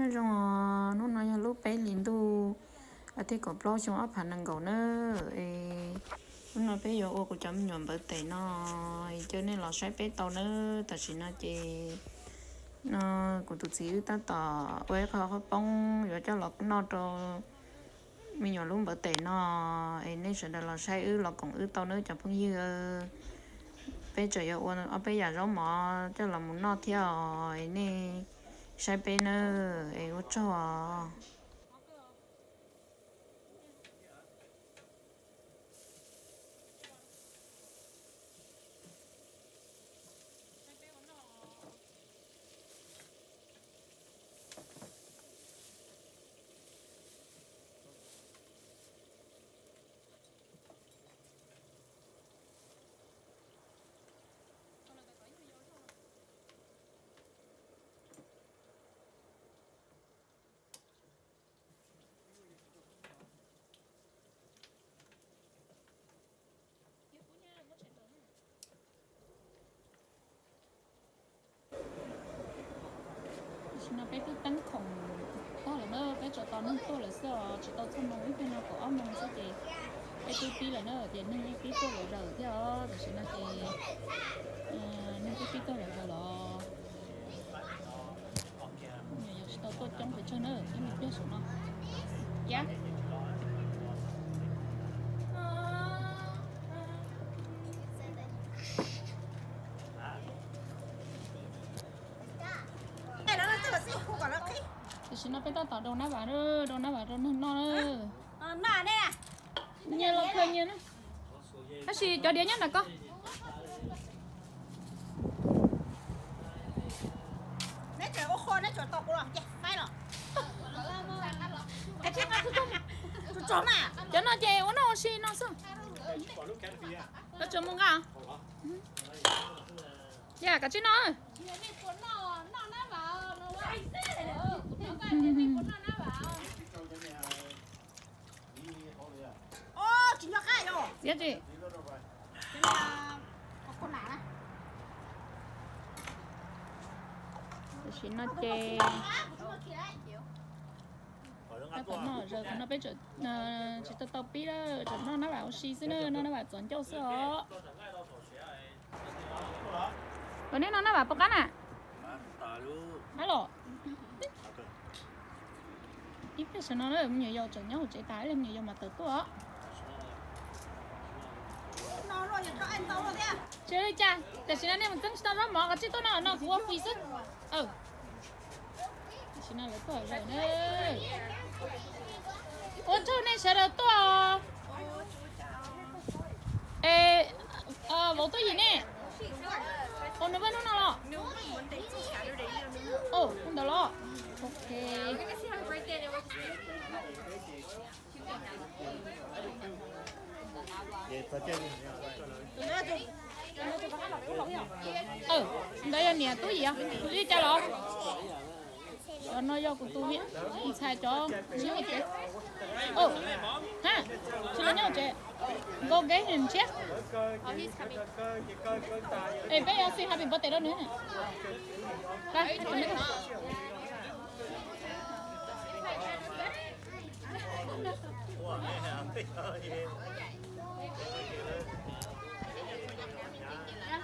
Nyob zoo, hnub no yog lub peb hlis ntuj, a thiv kaum plaub xyoo ob phav nees nkaum na. Es hnub no peb yuav ua kuv cov me nyuam npawv tes no, es caw nej los saib peb tau na. Tam sim no ces no kuv tus txiv wb tab tom ua ib qho qhaub poob yuav coj los noj rau me nyuam lub npawv tes no. Es nej sawv daws los saib wb los koom wb tau nawb cov phooj ywg. Peb tseem yuav ua ob peb yam zaub mov coj los mus noj thiab os, es nej saib peb nawb, es ua tsaug os. Tam sim no peb twb teeb khoom tag lawm na, peb tso tos neeg tuaj lawm xwb os, tsis tau txog moo, ib pliag no kaum ob moo xwb ces peb twb pib lawm na, ces neeg yeej pib tuaj lawm zaws thiab os. Tam sim no ces neeg twb pib tuaj lawm zaws los. Nyuam yaus tsis tau tuaj coob pes tsawg na, ib me pliag saum no. Yam. Tam sim no peb tab tom rau nab vam, rau nab vam rau neeg noj na. Nyias los khaws nyias na. Tab sis cov diav nyob ntawm koj. Cov no ces ua noj ua si no xwb. Koj tseem mus nqa. Yam, koj tsis noj. Txiav tsis. Tam sim no ces tab tom noj zaws, qhov no peb tsis tau tau pib, tseem noj nab vam ua si xwb na, noj nab vam txov ncauj xwb os. Ua, neb noj nab vam puas qab na? Qab los. Ib pliag saum no me nyuam yaus tseem nyob hauv tsev tas, ib pliag me nyuam yaus mam tawm tuaj. Tsis ua li cas, tam sim no nej mus txeeb tsis tau zaub mov, koj tsij tuaj no, no kuv ua fis xwb. Tam sim no lawv tuaj zaws na. Ua tsaug nej sawv daws tuaj. Es vauv Tub Yim ne? Ua nws vaj hnub no los? Ua ntawd los? Ok. Ntawd yog niam Tub Yim os, li cas los? Cov no yog kuv tus ntxhais cov nyob hauv tsev. Ha, tsis los nyob hauv tsev. Nkauj Keeb ntshiab. Es peb yuav sing happy birthday rau nws.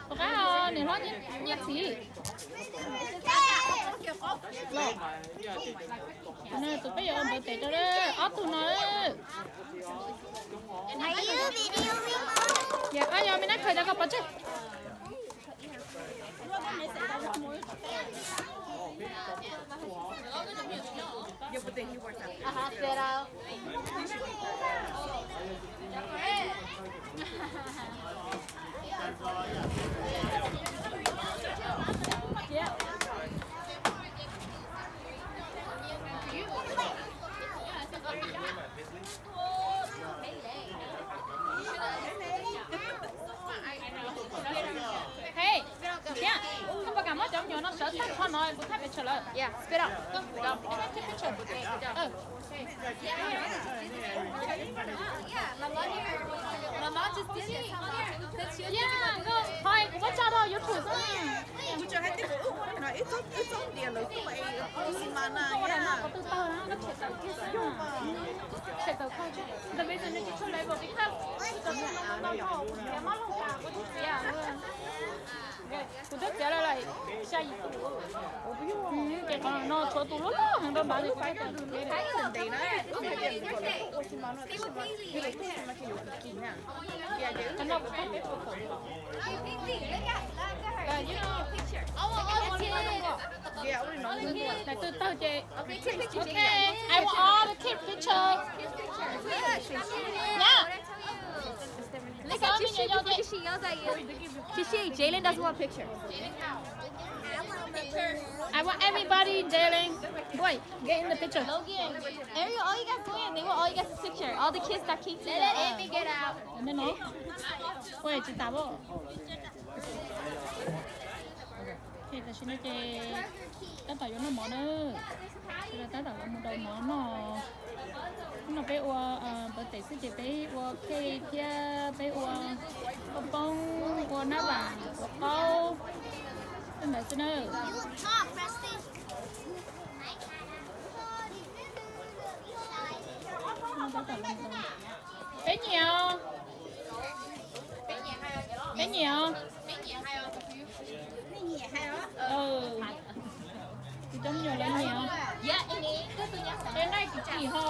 Puas qab niam hlob Nyiaj Txiv? Tus peb yuav ua npawv tes rau ob tug no. Yog me nab khaws cov koj pov tseg. Hej, thiab koj puas kam muab cov me nyuam no sawv tag nrho no kuv thaj pes tsawg lawm? Yog, kuv muab tso rau YouTube xwb. Ntawm peb txog no tsis tshua level because kuv txog no no no no kuv txiav, kuv twb txiav lawm lawm xya yim tus. Ces qhov no tshuav tus loj loj heev rau nrad. Qhov no kuv tau peb puas kaum. Lawv twb tawg ces, ok, I want all the kid picture. Yeah. Look at Jesse, Jesse, Jalen doesn't want picture. I want everybody, Jalen. Boy, get in the picture. Logan, Ariel, all you guys go in. They want all you guys' picture. All the kids that came to the, uh, no, no. Ua tsis tas. Tam sim no ces tab tom yuav noj mov na. Tab tom los mus daus mov noj. Hnub no peb ua birthday xwb ces peb ua cake thiab peb ua paj poob, ua nab vam, ua qaub, tej ntawd xwb na. Peb nyiam os. Peb nyiam os. Tus cov me nyuam lawv nyiam os. Peb nqaij kim kim ho.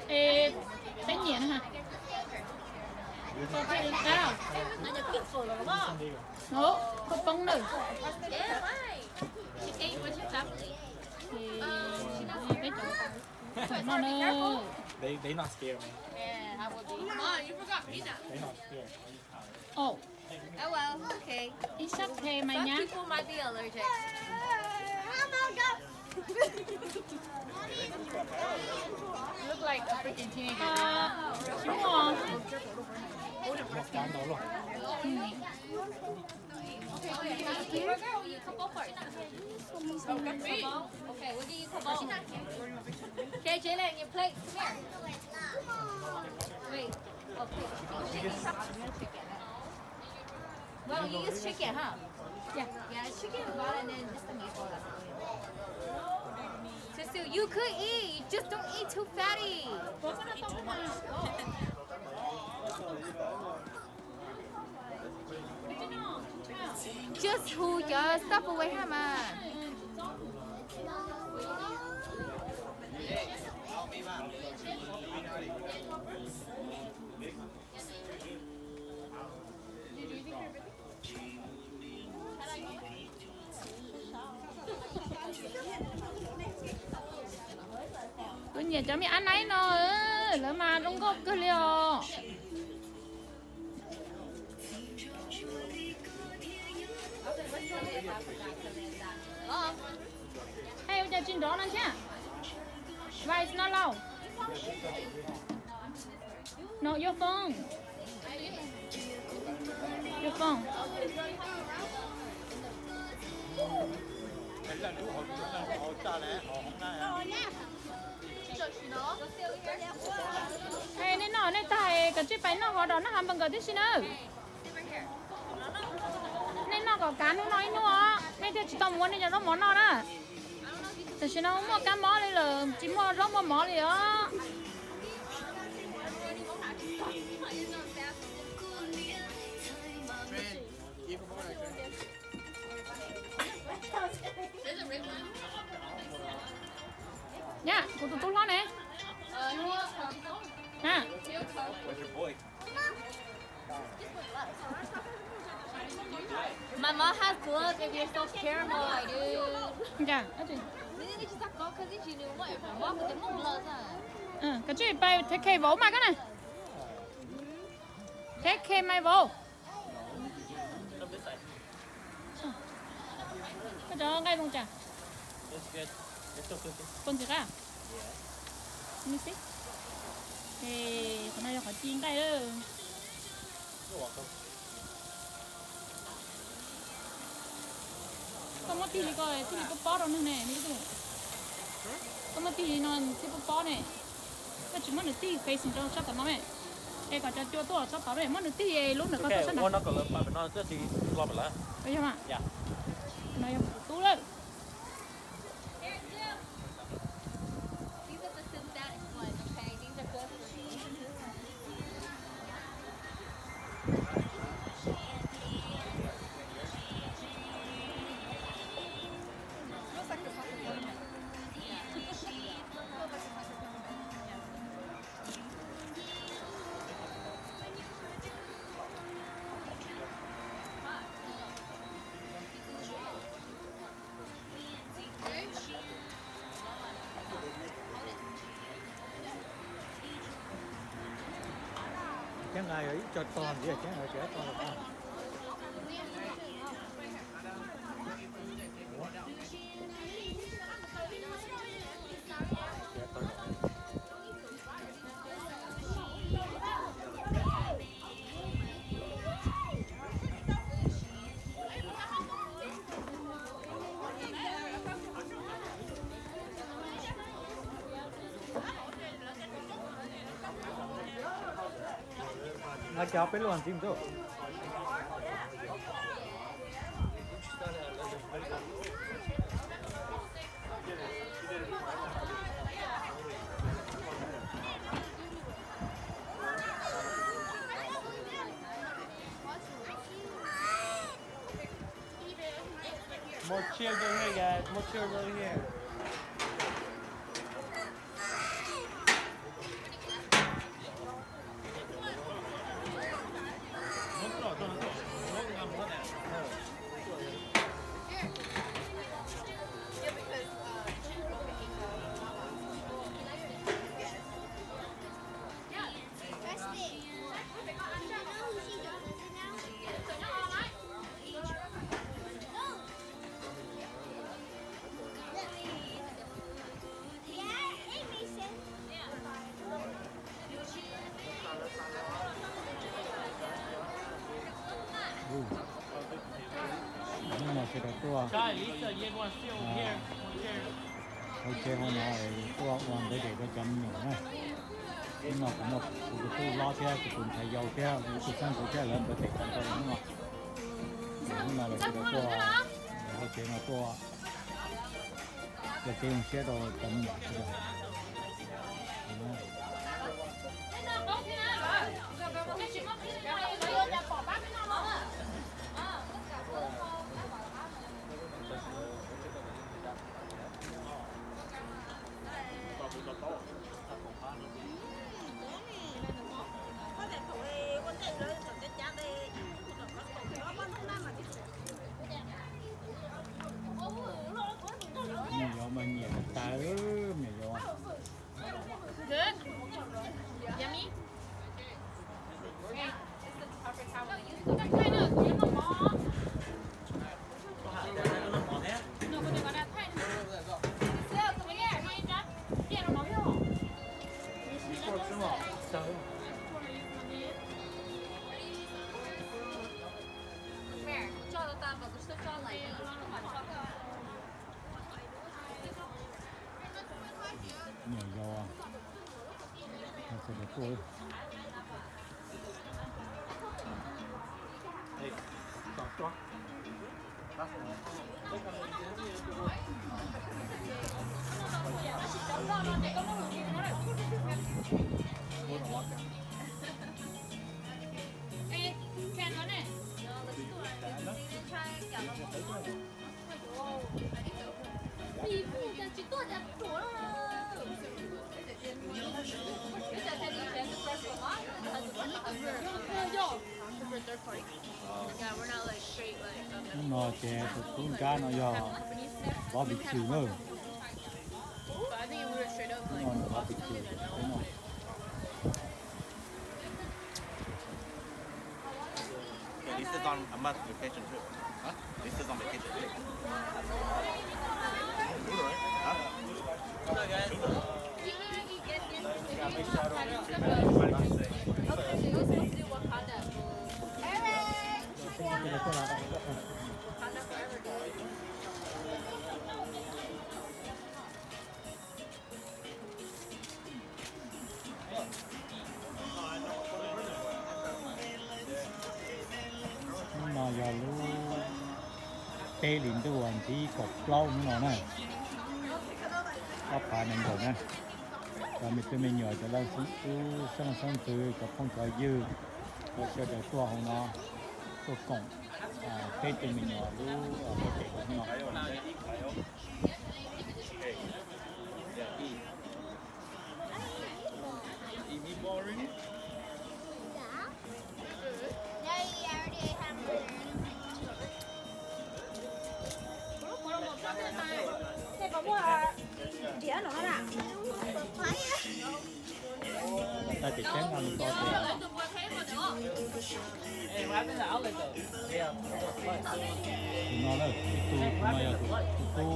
Es peb nyiam na. Paj poob na. Peb cov no na. They, they not scared, man. They not scared. Oh. Oh, well, okay. It's okay, my Some people might be allergic. Look like a freaking teenager. Tsis muaj. Okay, we'll give you a couple. Okay, we'll give you a couple. Okay, Jalen, your plate. Come here. Wait. Okay. Well, you use chicken, huh? Yeah. Yeah, chicken is bottom and then just the meatball. Just so you could eat, just don't eat too fatty. Just hu cov stuff away ha mas. Kuv nyiam cov me ab naib no, lawv mas zoo nkauj kawg li os. Hej, ua cas tsis nrov no thiab? Why it's not loud? No, your phone. Your phone. Ej, nej noj nej tag, kav tsij pais noj hov, noj hamburger tib si na. Nej noj kom kav hnub no ib hnub os, nej thiaj tsis tau mus ua nej cov zaub mov noj na. Tam sim no muaj kab mob li lawm, tsis muaj zaub muaj mov li os. Nyab, kuv tus tub hlob ne. My mom has gloves if you're so paranoid, dude. Kav tsij pais thev khe vauv mas koj na. Thev khe mas vauv. Koj cov nqaij zoo cas? Koj ntxiv qab? Qhov no yog qhov ci nqaij. Koj muab tig li ko thiaj li pob pob rau neeg ne. Koj muab tig li no thiaj pob pob ne. Koj tsis muab nws tig facing rau sab tom no me. Es kom cov cua tuaj sab tod, muab nws tig lub ntawm koj tuaj sab ntawd. Yog mas. No yog kuv tus tub lawm. Ceeb no yog ib co tog ntxiv, ceeb no ces tog. Ai cov peb luag ntxiv ntuj. More chairs over here, guys. More chairs over here. Hnub no sawv daws tuaj hauv tsev hauv no tuaj ua birthday rau cov me nyuam na. Hnub no kuv muaj kuv tus tub hlob thiab kuv tus ntxhais yau thiab kuv tus xeeb ntxwv thiab lawv birthday tag nrho hnub no. Hnub no lawv sawv daws tuaj hauv tsev no tuaj ua kev zoo siab rau cov me nyuam sawv daws. Me nyuam yaus mas nyiam tas tas, me nyuam yaus. Good. Yummy. Nyuam yaus, sawv daws tuaj. Hnub no ces tus tub nrab no yog barbecue na. Hnub no barbecue no. Okay, Lisa's on a month vacation too. Huh? Lisa's on vacation too. Huh? Hnub no yog lub peb hlis ntuj vas thib kaum plaub hnub no na, ob phav nees nkaum na. Cov me tub me nyuam, cov laj xeeb tub, xeeb leej xeeb ntxwv, cov phooj cov ywg, lawv sawv daws tuaj hauv no, tuaj koom peb tug me nyuam lub birthday hnub no. Tag tias ceeb no nws ko tias Tus no na, tus tub no yog tus tub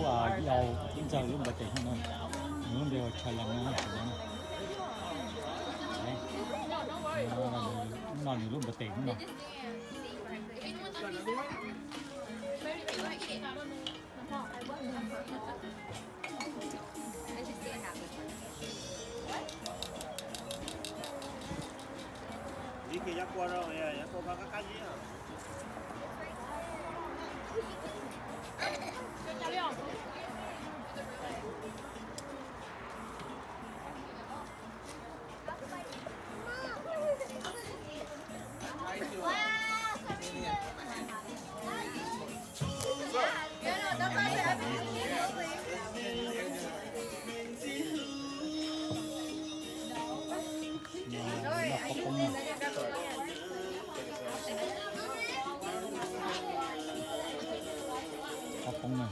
yau ntxawg lub npawv tes no na. Nws lub npe hu Challenge no na, tus no na. Hnub no nws lub npawv tes hnub no. Qhov poob na.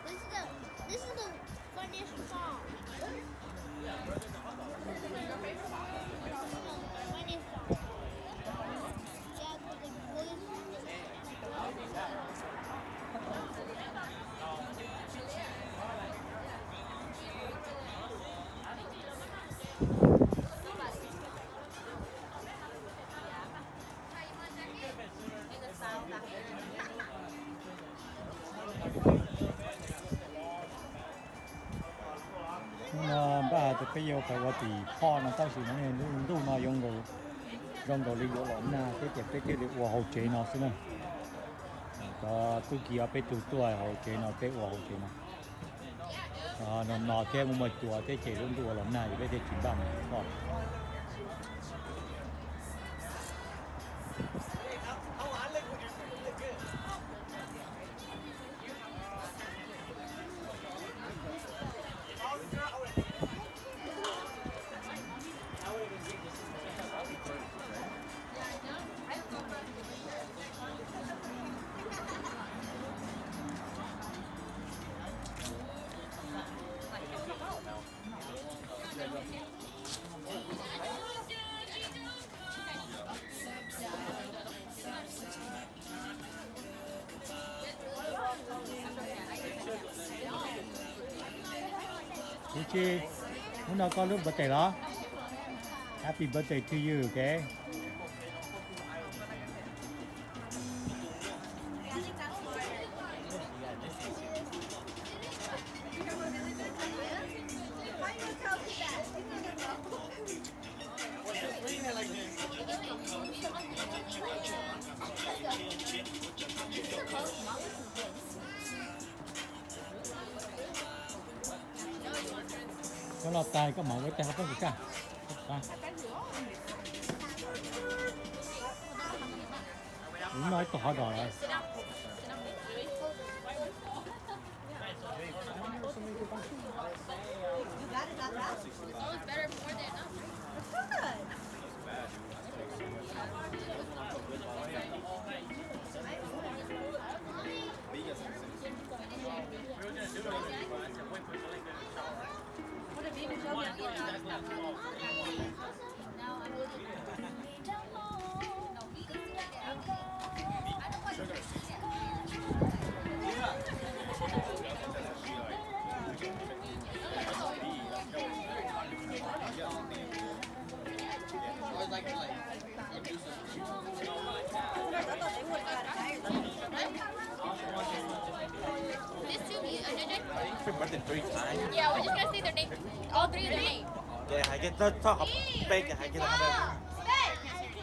This is the, this is the funniest song. Funniest song. Yeah, 'cause the boys. Hnub no npaj hais tias peb yuav pais ua tim phoj no tab sis no ntuj no zoo nkaus li yuav los nag thiab ces peb thiaj li ua hauv tsev no xwb na. Cov tub ki ob peb tug tuaj hauv tsev no peb ua hauv tsev no. No no thiab muaj muaj cua thiab ces lub ntuj ua los nag ces peb thiaj tsis npaj mus tim phoj. Kuv tsis, hnub no koj lub birthday los? Happy birthday to you, okay? Cov no tag koj mam ua tag hauv poob kuv kaj. Kuv noj ib tug hot dog lawm. It's always better if more than enough. It's good. These two, uh, J J? Happy birthday three times. Yeah, we're just gonna say their name. All three of their name. Ces hais kiag txog, txog qhov peb ces hais kiag txog qhov peb.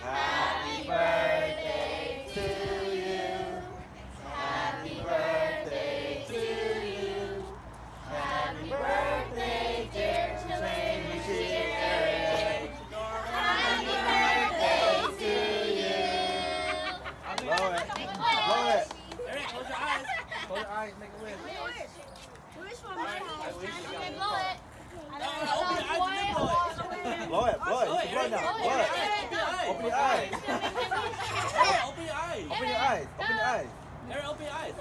Happy birthday to you. Happy birthday to you. Happy birthday, dear Chelene. Happy birthday to you. Blow it. Blow it. Eric, close your eyes. Close your eyes, make a wish. Wish for me. Blow it. No, no, open your eyes and then blow it. Blow it, blow it. You can blow it now. Blow it. Open your eyes. Eric, open your eyes. Open your eyes. Open your eyes. Eric, open your eyes.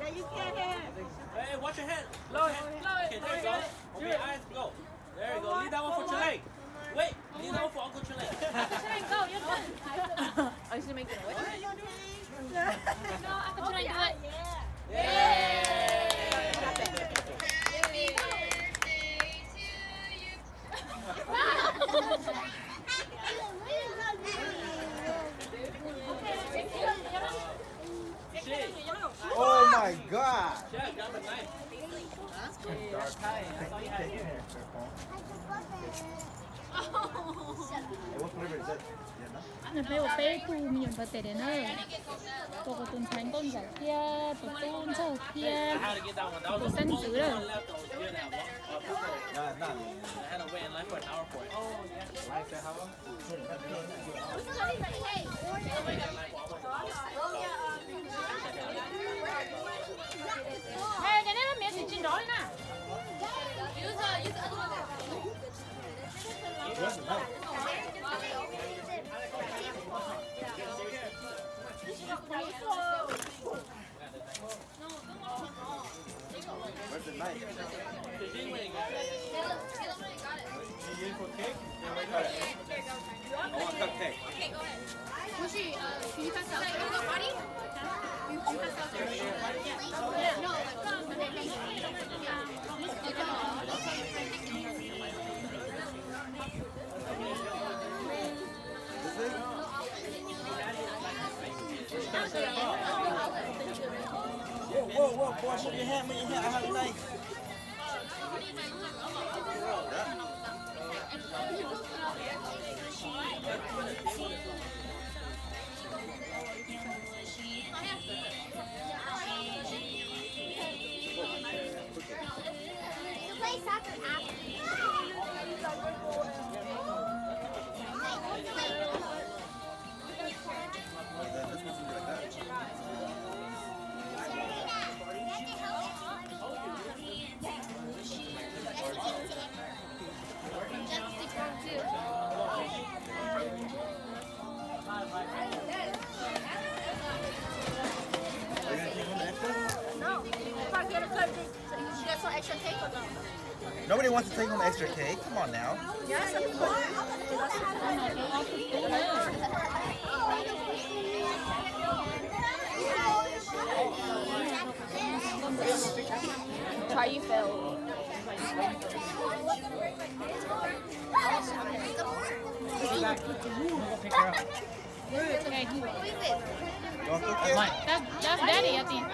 Yeah, you can't have. Hey, hey, wash your hand. Blow it. Blow it. Okay, there you go. Open your eyes, go. There you go. Leave that one for Chile. Wait, leave that one for Uncle Chile. Uncle Chile, go. You're done. Oh, she's making a wish? No, Uncle Chile, do it. Yay! Happy birthday to you. Oh my God! Nws peb ua peb tug me nyuam birthday na, tus kuv tus ntxhais nkauj ntxawm thiab tus tub ntxawg thiab tus xeeb ntxwv lawm. Hey, cái nếp bánh mì gì trên đó na. Where's the knife? You use for cake? I want cupcake. Okay, go ahead. Would you, uh, can you pass out there? Can you pass out there? Yeah. No, like, um, Whoa, whoa, whoa, boy, move your hand, move your hand. I have a knife. No. If I get a cut, you get some extra cake or no? Nobody wants to take home extra cake. Come on now. How you feel? That's, that's daddy, I think.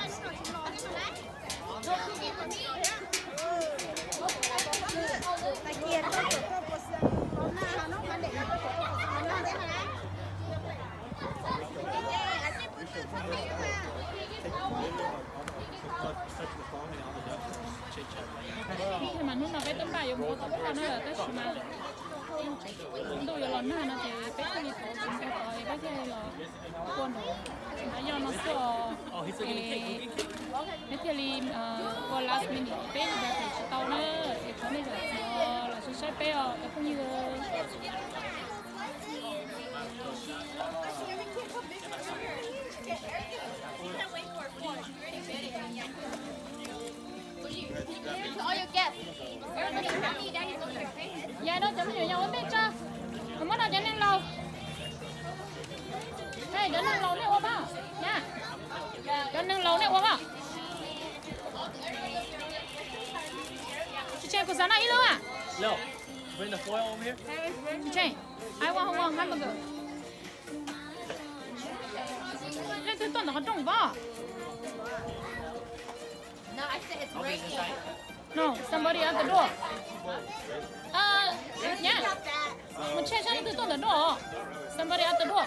Thiab mas hnub no peb twb npaj yuav mus ua tau paj na, tab sis mas ntuj yuav los nag no ces peb thiaj li tau mus ua tau, peb thiaj li los ua nrog, yog no xwb os. Peb thiaj li ua last minute, peb yuav tsis tau na, es thov nej zam txim os. Saib peb os cov phooj ywg. Yog no cov me nyuam yaus ua ntej tso, kuv muab no cov neeg laus. Cov neeg laus nej ua pab na. Cov neeg laus nej ua pab. Tsis tsheej, kuv xav noj ib lub a. Tsis tsheej, I want one hamburger. Leej twg tuaj ntawm qhov rooj pab? No, somebody at the door. Nyab, mus check saib leej twg tuaj ntawm door. Somebody at the door.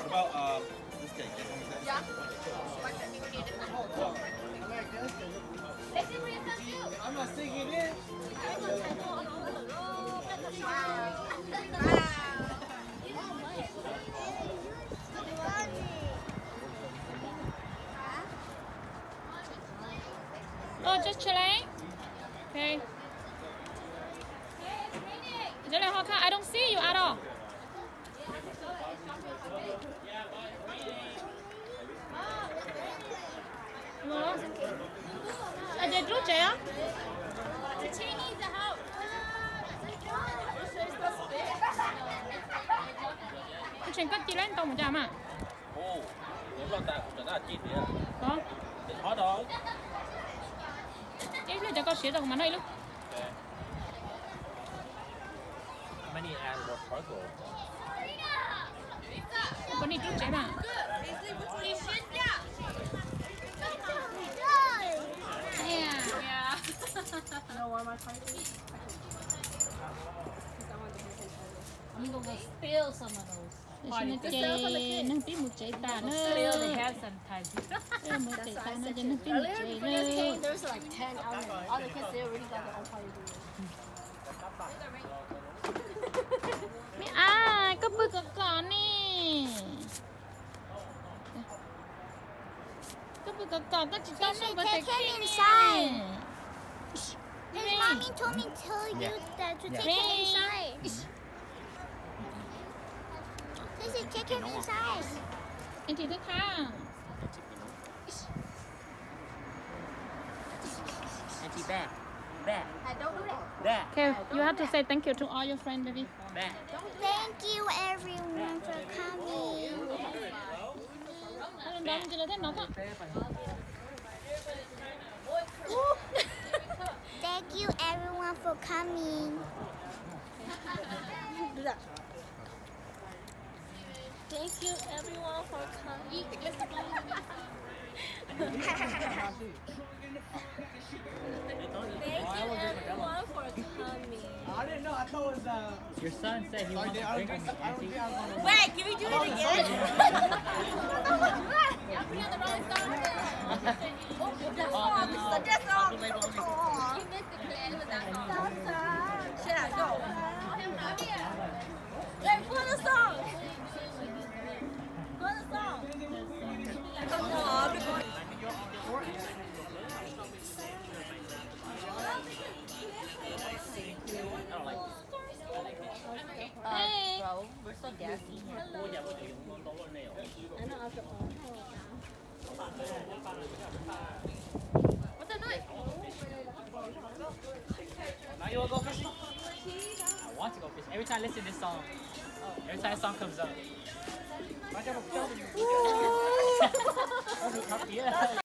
Oh, just chilling. Okay. Jalen, how come I don't see you at all? Ua ces rub tsev os. Kuv tseem koj ci lab ntau mus cas mas. Ib lub cov koj siav rau kuv mas noj ib lub. Koj nim rub tsev mas. Ces neeg pib mus tsev tas na. Mus tsev tas no ces neeg pib mus tsev na. Me a, koj pw kom kom ne. Koj pw kom kom, koj tsis tau noj birthday cake ne. His mommy told me to tell you that to take him inside. This is take him inside. Auntie, this time. Auntie, back. Back. Back. Okay, you have to say thank you to all your friends, baby. Back. Thank you everyone for coming. Thank you everyone for coming. Thank you everyone for coming. Thank you everyone for coming. I didn't know. I thought it was uh Your son said he wants to drink with me, Auntie. Wait, can we do it again? Y'all put on the wrong song. This is a diss song. You missed the clip. It was that song. Shit, I go. Wait, pull the song. Pull the song. Uh, bro, we're so gassy. What's up, Noah? Now you wanna go fishing? I want to go fishing. Every time I listen to this song, every time this song comes up. Yeah.